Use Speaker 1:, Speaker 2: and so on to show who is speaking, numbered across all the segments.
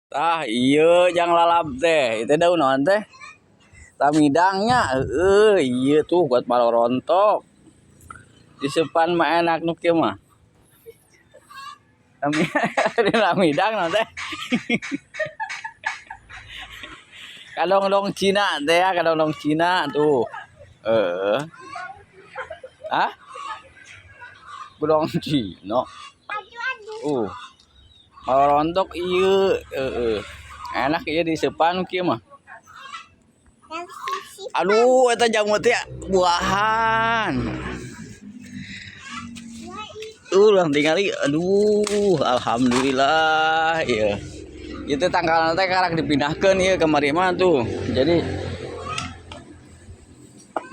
Speaker 1: Tah ieu jang lalab teh, itu daun naon teh? Lamidangnya, heeh, ieu tuh buat marorontok. Disepan mah enak nu kieu mah. Lamidang naon teh? Kadongdong Cina teh ya, kadongdong Cina tuh. Heeh. Hah? Budong Cina. Marorontok ieu, heeh. Enak ieu disepan kieu mah. Aduh, eta jamu teh buahan. Ulang tingali, aduh, alhamdulillah ieu. Ieu teh tangkalan teh karak dipindahkeun ieu kamari mah tuh. Jadi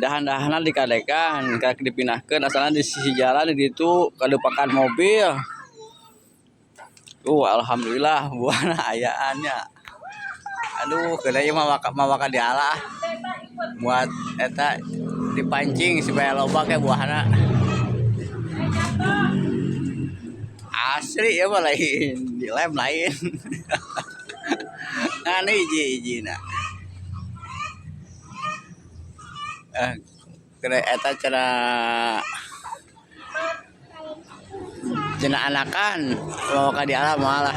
Speaker 1: dahan-dahanan dikadekan, karak dipindahkeun asalna di sisi jalan di ditu kadepakan mobil. Tuh, alhamdulillah buahna ayaannya. Aduh, keuna ieu mah mawaka dialah. Buat eta dipancing supaya loba ke buahna. Asli ya mah lain, dilem lain. Nah, ini hiji-hijina. Kena eta cenah anakan mau ka dialah malah.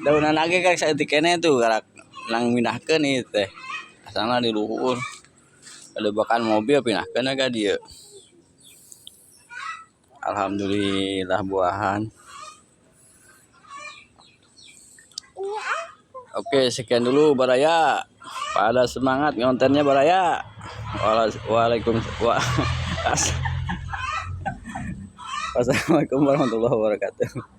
Speaker 1: Daunan lagi kan saeutik keneh tuh karak nang mindahkeun ieu teh. Asalna di luhur. Kadebakan mobil pindahkeun ka dieu. Alhamdulillah buahan. Oke, sekian dulu Baraya. Pada semangat ngontennya Baraya. Wassalamualaikum warahmatullahi wabarakatuh.